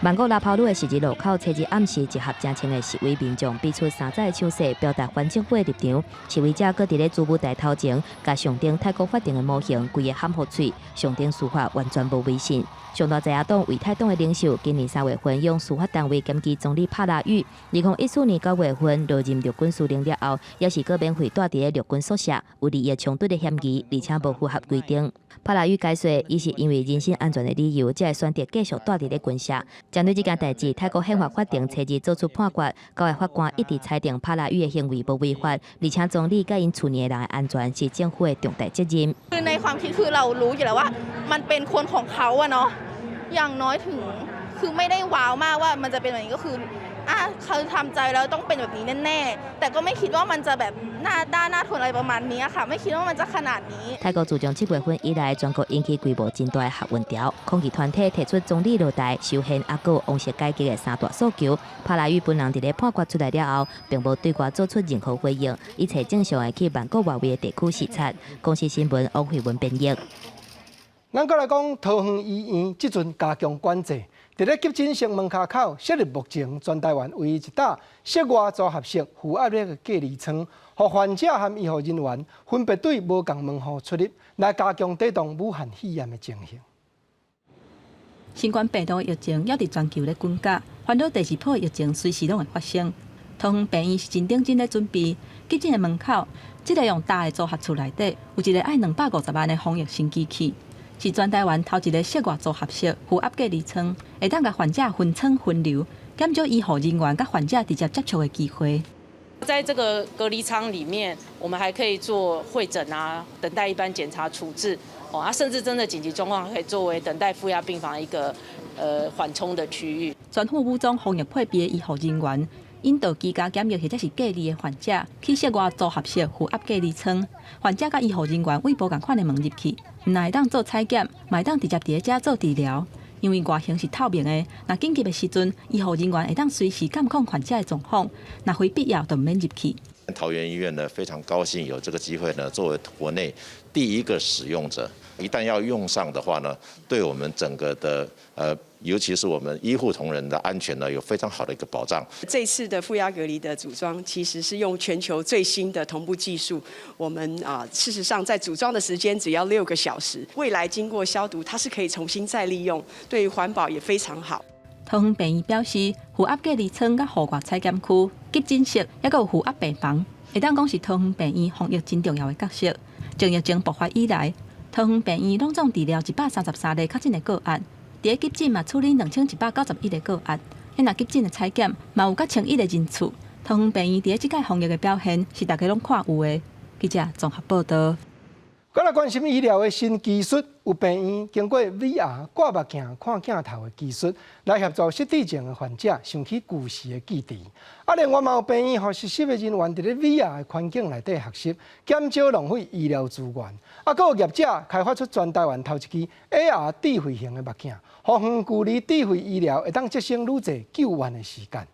曼谷拉拋魯的十字路口，初日暗時集合成千个示威民眾，比出三指的手勢，表達反政府的立場。示威者閣佇咧主舞台頭前，共象徵泰國法庭的模型規个喊予碎，象徵司法完全無威信。上大在野黨為泰黨的領袖，今年3月份向司法單位檢舉總理帕拉育。2014年9月份落任陸軍司令了後，也是閣免費蹛佇咧陸軍宿舍，有利益衝突的嫌疑，而且無符合規定。帕拉育解釋，伊是因為人身安全的理由，才會選擇繼續蹛佇咧軍舍。針對這件代誌，泰國憲法法庭初日做出判決，九个法官一致裁定帕拉育的行為無違法，而且總理佮𪜶厝內的人的安全是政府的重大責任。 คือในความคิดคือเรารู้อยู่แล้วว่ามันเป็นคนของเขาอะเนาะอย่างน้อยถึงคือไม่ได้ว้าวมากว่ามันจะเป็นแบบนี้ก็คืออ่ะเขาทำใจแล้วต้องเป็นแบบนี้แน่ๆแต่ก็ไม่คิดว่ามันจะแบบหน้าด้านหน้าทนอะไรประมาณนี้ค่ะไม่คิดว่ามันจะขนาดนี้ 泰國自從7月份以來，全國引起規模真大的學運潮，抗議團體提出總理落台、修憲抑閣王室改革的三大訴求。帕拉育本人佇咧判決出來了後，並無對外做出任何回應，一切正常的去曼谷外圍的地區視察。公視新聞王慧文編譯。咱閣來講，桃園醫院這陣加強管制，佇咧急診室門跤口設立目前全台灣唯一一搭室外組合式負壓的隔離艙，予患者和醫護人員分別對無仝門戶出入，來加強抵擋武漢肺炎的情形。新冠病毒的疫情猶佇全球咧滾絞，煩惱第二波疫情隨時攏會發生。桃園病院是真認真咧準備，急診的門口，這个用大的組合厝內底有一个愛250萬的防疫新機器。是全台灣頭一个室外組合式負壓隔離艙，會當共患者分艙分流，減少醫護人員佮患者直接接觸的機會。在這個隔離艙裡面，我們還可以做會診啊，等待一般檢查處置，哦啊，甚至真的緊急狀況，可以作為等待負壓病房一個緩衝的區域。全副武裝防疫配備的醫護人員，引導居家檢疫或者是隔離的患者去室外組合式負壓隔離艙，患者佮醫護人員對無仝款的門入去，毋但會當做採檢，嘛會當直接佇咧遮做治療。因為外形是透明的，若緊急的時陣，醫護人員會當隨時監控患者的狀況，若非必要就毋免入去。桃園醫院呢，非常高興有這個機會呢，作為國內第一個使用者。一旦要用上的話呢，對我們整個的尤其是我們醫護同仁的安全呢，有非常好的一個保障。這次的負壓隔離的組裝，其實是用全球最新的同步技術。我們啊，事實上在組裝的時間只要6個小時。未來經過消毒，它是可以重新再利用，對於環保也非常好。桃園病院表示，負壓隔離艙佮戶外採檢區、急診室，猶閣有負壓病房，會當講是桃園病院防疫真重要的角色。從疫情爆發以來，桃園病院攏總治療133例確診的個案，佇咧急診嘛處理2191个個案。若急診的採檢嘛有較11個人次。桃園病院佇咧這屆防疫的表現是大家攏看有的。記者綜合報道。閣來關心醫療的新技術，有病院經過 VR 掛目鏡看鏡頭的技術，來協助失智症的患者想起舊時的記憶。啊，另外嘛有病院予實習的人員佇咧 VR 的環境內底學習，減少浪費醫療資源。啊，閣有業者開發出全台灣頭一支 AR 智慧型的目鏡，予遠距離智慧醫療會當節省愈濟救援的時間。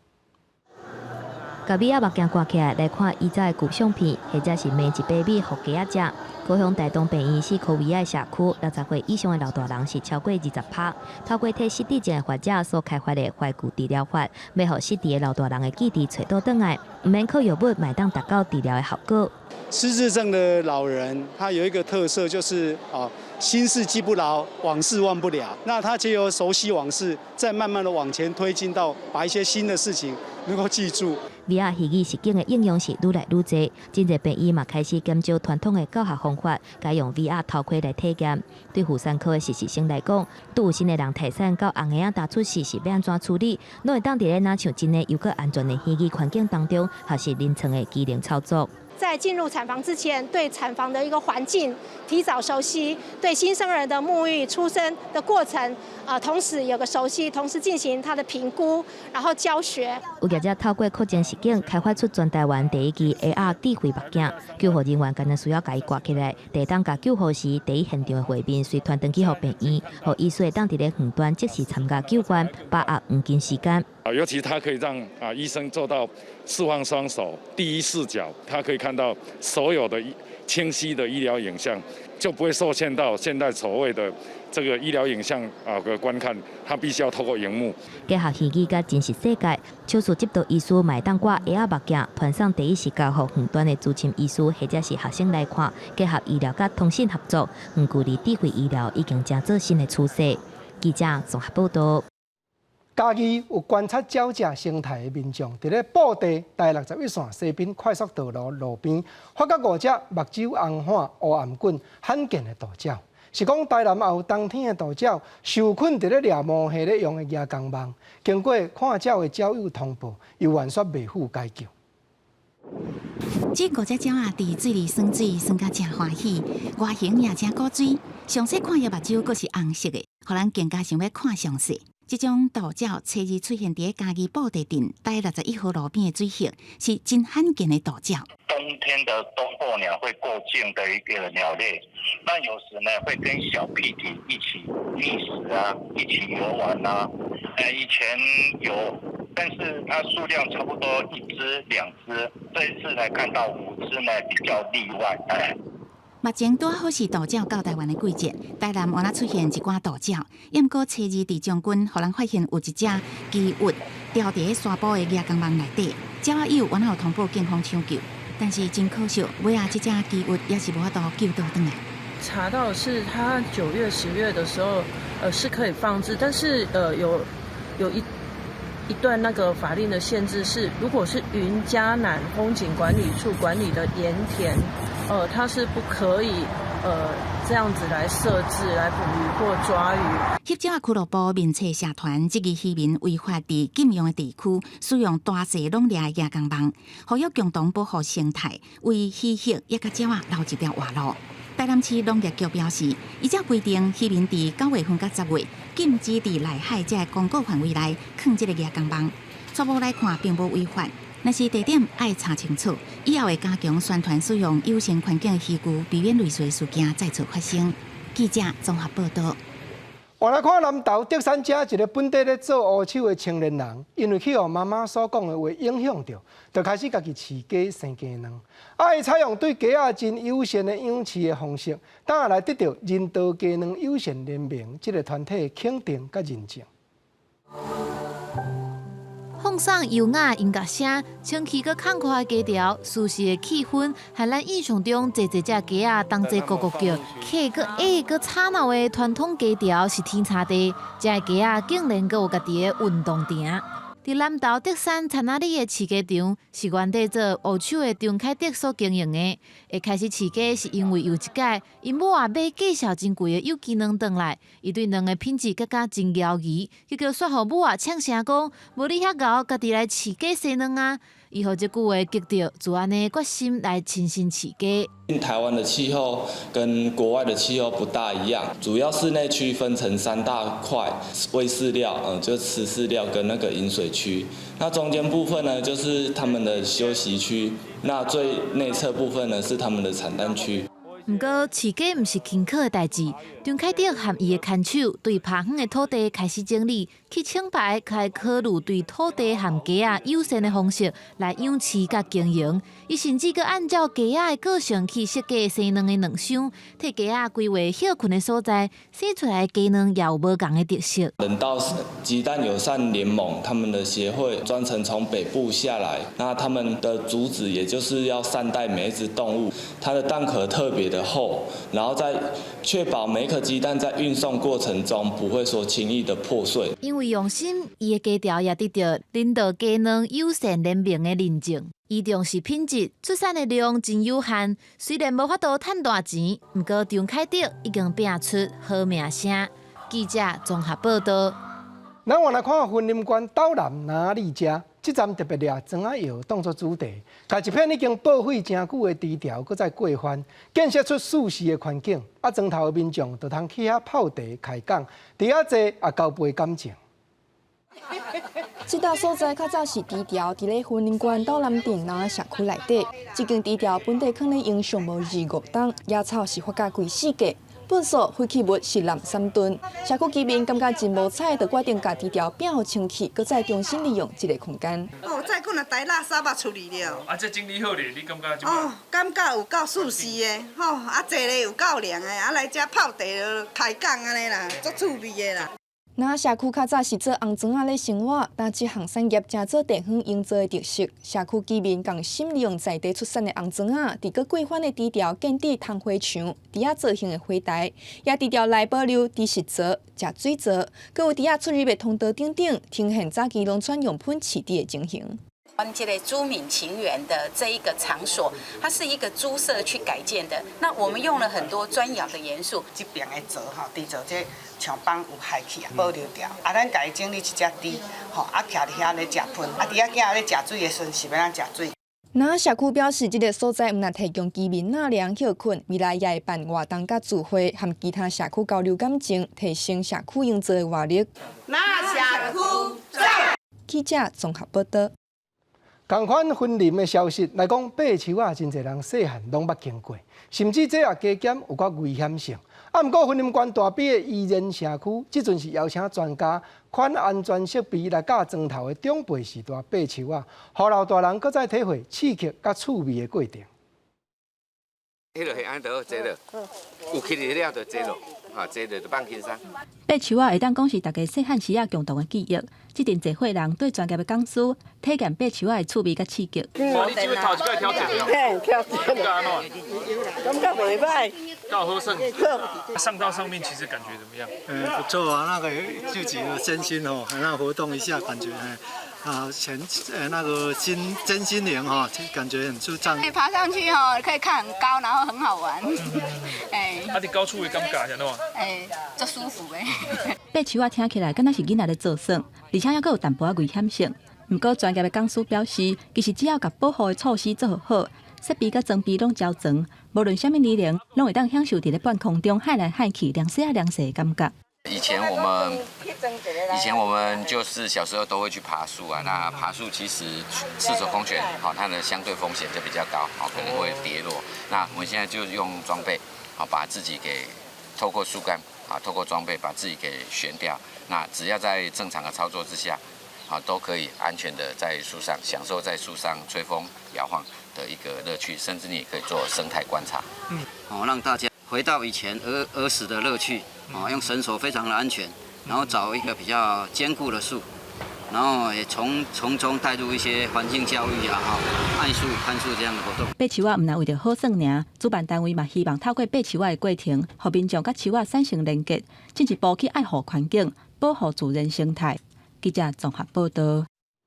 共 VR 目鏡掛起來來看以早的舊相片，或者是糜一杯米予雞仔食。高雄大東病院是科威的社區，60歲以上的老大人是超過20%。透過替失智症的患者所開發的懷舊治療法，欲予失智的老大人的記憶揣倒轉來，毋免靠藥物，嘛會當達到治療的效果。失智症的老人，他有一個特色就是啊，心事記不牢，往事忘不了。那他藉由熟悉往事，再慢慢的往前推進到把一些新的事情能夠記住。 VR 虛擬實境的應用是愈來愈濟，真濟病院嘛開始減少傳統的教學方法，改用 VR 頭盔來體驗。對婦產科的實習生來講，拄有新的人待產佮紅嬰仔踏出世是欲按怎處理，攏會當佇咧若像真的猶閣安全的虛擬環境當中學習臨床的技能操作。在進入產房之前，對產房的一個環境提早熟悉，對新生兒的沐浴、出生的過程，同時有個熟悉，同時進行他的評估，然後教學。有業者透過擴增實境開發出全台灣第一支 AR 智慧目鏡，救護人員敢若需要共伊掛起來，就會當共救護時第一現場的畫面隨傳轉去予病院，予醫師會當佇咧遠端即時參加救援，把握黃金時間。啊，尤其他可以讓醫生做到釋放雙手，第一視角，他可以看到所有的清晰的醫療影像，就不會受限到現在所謂的這個醫療影像的觀看，他必須要透過螢幕。結合虛擬佮真實世界，手術執刀醫師嘛會當掛 AR 目鏡，傳送第一視角予遠端的資深醫師或者是學生來看，結合醫療佮通信合作，遠距離智慧醫療已經成做新的趨勢。記者綜合報道。嘉義有觀察鳥隻生態的民眾，佇咧布袋台61線西濱快速道路路邊，發覺五隻目睭紅斑烏頷頸罕見的渡鳥。是講台南也有冬天的渡鳥，受困佇咧掠毛蝦咧用的蜈蚣網，經過看鳥的鳥友通報，猶原煞袂赴解救。這五隻鳥仔佇水裡耍水，耍甲誠歡喜，外形也誠古錐。詳細看伊目睭，閣是紅色的，予人更加想欲看詳細。這種渡鳥初二出現佇嘉義布袋鎮台61號路邊的水域，是真罕見的渡鳥。冬天的冬候鳥會過境的一個鳥類，那有時呢會跟小屁體一起覓食啊，一起遊玩啊。以前有，但是它數量差不多一隻兩隻，這一次來看到五隻呢比較例外。目前拄好是渡鳥到台灣的季節，台南原來出現一寡渡鳥，毋過初二佇將軍，予人發現有一隻奇物牢佇咧沙埔的蜈蚣網內底，鳥仔友原來有通報警方搶救，但是真可惜，尾仔這隻奇物也是無法度救倒轉來。查到是它9月、10月的時候，是可以放置，但是有一段那個法令的限制是，如果是雲嘉南風景管理處管理的鹽田，它是不可以這樣子來設置來捕魚或抓魚。翕鳥仔俱樂部面冊社團質疑漁民違法佇禁用的地區使用大細攏掠的蜈蚣網，呼籲共同保護生態，為魚客也佮鳥仔留一條活路。台南市農業局表示，依照規定，漁民佇9月份到10月禁止佇內海這个公告範圍內囥這个蜈蚣網，初步來看並無違法。但是地點愛查清楚，以後會加強宣傳使用友善環境的漁具，避免類似事件再次發生。記者綜合報道。我來看南投竹山遮一个本地咧做烏手的青年人，因為去予媽媽所講的話影響著，就開始家己飼雞生雞卵。啊，伊採用對雞仔真友善的養飼的方式，等下來得著人道雞卵友善聯盟這个團體的肯定佮認證。放鬆優雅音樂聲，清氣閣空闊的雞巢，舒適的氣氛，和咱印象中濟濟隻雞仔同齊咕咕叫、客閣矮閣吵鬧的傳統雞巢是天差地。遮的雞仔竟然閣有家己的運動場。佇南投竹山田仔里的飼雞場，是原地做烏手的張凱德所經營的。會開始飼雞是因為有一擺，𪜶母仔買價數真貴的有機卵轉來，伊對卵的品質感覺真猶疑，結果煞予母仔嗆聲講：無你遐𠢕，家己來飼雞生卵啊！伊予這句話激著，就按呢決心來親身飼雞。台灣的氣候跟國外的氣候不大一樣，主要室內區分成三大塊：餵飼料，就吃飼料跟那個飲水區。那中間部分呢，就是他們的休息區。那最內側部分呢，是他們的產蛋區。毋過飼雞毋是輕巧的代誌，張凱德和伊的牽手對拍遠的土地開始整理，去清白開考慮對土地和雞仔友善的方式來養飼佮經營。伊甚至閣按照雞仔的個性去設計生卵的卵箱，替雞仔規劃歇睏的所在，生出來的雞卵也有無仝的特色。人道雞蛋友善聯盟他們的協會專程從北部下來，那他們的主旨也就是要善待每一隻動物，它的蛋殼特別的厚，然後再確保每一顆雞蛋在運送過程中不會說輕易的破碎。因為用心，伊的雞巢也得著人道雞卵友善聯盟的認證。伊重視品質，出產的量真有限，雖然無法度趁大錢，毋過張凱德已經拼出好名聲。記者綜合報道。咱換來看雲林縣斗南林仔里遮，這站特別掠庄仔窯當作主題，共一片已經報廢誠久的池條，閣再過番，建設出舒適的環境。啊，庄頭的民眾就通去遐泡茶開講，佇遐坐也交陪感情。這搭所在較早是池條，佇咧雲林縣斗南鎮楠仔社區內底，這間池條本底囥咧用上無25冬，野草是發甲規四界。糞埽廢棄物是濫3噸，社區居民感覺真無彩，就決定共池條變予清氣，閣再重新利用這个空間。哦，再閣若台垃圾仔處理了。啊，這整理好咧，你感覺這哦，感覺有夠舒適的，吼，啊坐咧有夠涼的，啊來遮泡茶開講按呢啦，足趣味的啦。楠仔社區較早是做紅磚仔咧生活，但這項產業成做地方營造的特色。社區居民仝心利用在地出產的紅磚仔，佇閣過番的池條建置桐花牆，池仔造型的花台，也池條內保留豬食槽、食水槽，閣有池仔出入的通道等等，呈現早期農村用糞飼豬的情形。阮這个朱敏情園的這一個場所，它是一個豬舍去改建的。那我們用了很多磚窯的元素。這邊的槽吼，除做這牆板有害去啊，保留掉。啊，咱共伊整理一隻豬，吼，啊，徛佇遐咧食糞，啊，豬仔囝咧食水的時陣是欲按怎食水？楠仔社區表示，這个所在毋但提供居民納涼歇睏，未來也會辦活動佮聚會，和其他社區交流感情，提升社區營造的活力。楠仔社區讚。記者綜合報導。仝款雲林的消息來講，爬樹仔真濟人細漢攏捌經過，甚至這也加減有寡危險性。啊，毋過雲林縣大埤的宜仁社區，這陣是邀請專家款安全設備來教莊頭的長輩時代爬樹仔，予老大人閣再體會刺激佮趣味的過程。彼个是按就好坐落，有起來了就坐落，哈，坐落就放輕鬆。爬樹仔會當講是大家細漢時仔共同的記憶。這陣濟歲人對專業的講師體驗爬樹仔的趣味佮刺激。哇，你這擺頭一擺挑戰了？嘿，挑戰。感覺按怎？感覺袂䆀。夠好耍。上到上面其實感覺怎麼樣？嗯，不錯啊，那個自己的身心哦，那活動一下，感覺啊，全那個心真心靈哈，感覺很舒暢。你爬上去哦，可以看很高，然後很好玩。哎。啊，佇高處的感覺是按怎？哎，足舒服的。爬樹仔聽起來敢若是囡仔咧做耍，而且猶閣有淡薄仔危險性。毋過專業的講師表示，其實只要共保護的措施做好，設備佮裝備攏周全，無論啥物年齡，攏會當享受佇咧半空中海來海去、涼細仔涼細的感覺。以前我們就是小時候都會去爬樹啊。那爬樹其實赤手空拳，好，它的相對風險就比較高，好，可能會跌落。那我們現在就用裝備，好，把自己給透過樹幹，啊，透過裝備把自己給懸吊。那只要在正常的操作之下，啊，都可以安全的在樹上享受在樹上吹風搖晃的一個樂趣，甚至你也可以做生態觀察。嗯，好，讓大家回到以前兒兒時的樂趣，哦，用繩索非常的安全，然後找一個比較堅固的樹，然後也從從中帶入一些環境教育啊，哈，愛樹、攀樹這樣的活動。爬樹仔毋但為著好耍爾，主辦單位嘛希望透過爬樹仔的過程，予民眾佮樹仔產生連結，進一步去愛護環境，保護自然生態。記者綜合報導。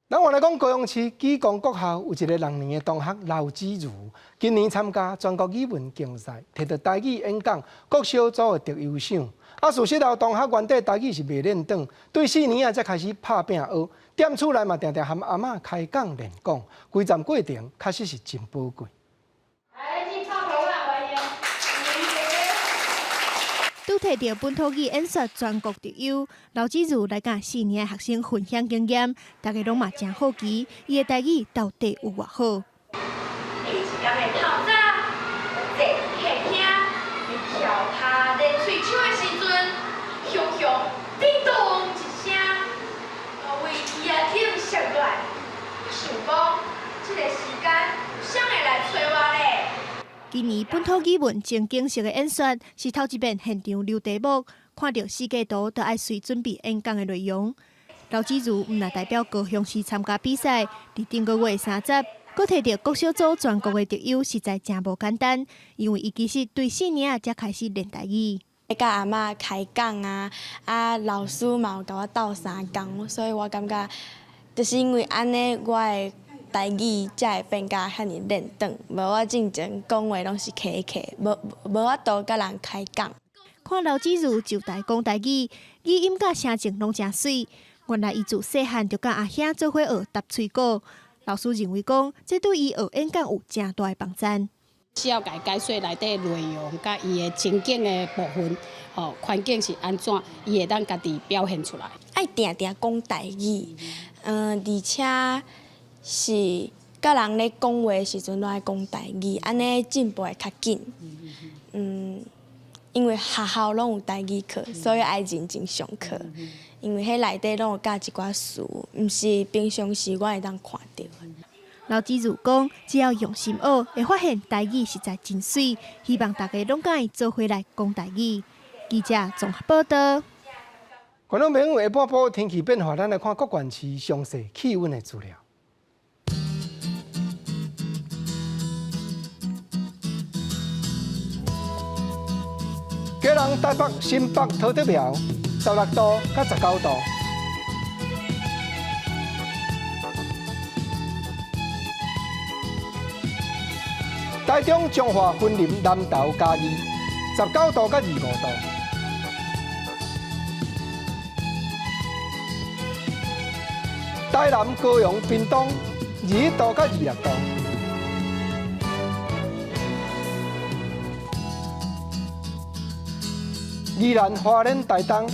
咱換來講，高雄市啟光國校有一个6年的同學劉子如，今年參加全國語文競賽，摕著台語演講國小組的特優獎。啊，事實劉同學原底台語是袂輪轉，對4年仔才開始拍拚學，踮厝內嘛定定和阿嬤開講練講，規站過程確實是真寶貴。來，進炮頭啦，歡迎。拄摕著本土語演說全國特優，劉子如來佮4年的學生分享經驗，大家攏嘛誠好奇，伊的台語到底有偌好。伊一工的透早，坐客廳，翹跤咧喙鬚的時陣，雄雄叮咚一聲，為椅仔頂摔落來，想講這个時間誰會來揣我咧？今年本土語文情景式的演說是頭一遍現場留題目，看著設計圖就愛隨準備演講的內容。劉子如毋但代表高雄市參加比賽，佇頂個月30，閣摕著國小組全國的特優，實在誠無簡單。因為伊其實對4年仔才開始練台語。佮阿嬤開講啊，啊老師嘛有共我鬥相共，所以我感覺就是因為按呢，我的台語才會變甲遐爾輪轉。無我進前講話攏是卡卡，無無法度佮人開講。看劉子如就台講台語，語音佮聲情攏誠媠。原來伊自細漢就佮阿兄做伙學踏吹鼓。老師認為講，這對伊學演講有誠大的幫助。需要共伊解說內底內容，佮伊的情景的部分，吼，環境是按怎，伊會當家己表現出來。愛定定講台語，而且是佮人咧講話的時陣攏愛講台語，按呢進步會較緊。因為學校攏有台語課，所以愛認真上課。因為彼內底攏有教一寡詞，毋是平常時我會當看著的。老子如講，只要用心學，會發現台語實在真媠。希望大家攏佮伊做伙來講台語。記者綜合報道。觀眾朋友，下半晡天氣變化，咱來看各縣市詳細氣溫的資料。基隆、台北、新北、桃竹苗，16度到19度。台中、彰化、雲林、南投、嘉義，19度到25度。台南、高雄、屏東，21度到26度。宜蘭、花蓮、台東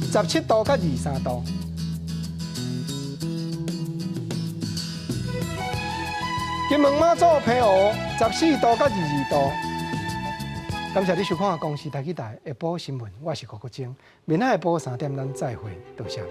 ，17度到23度。金門、馬祖、澎湖，14度到22度。感謝你收看《公視台語台》下晡新聞，我是郭國晶。明仔下晡3點，咱再會，多謝。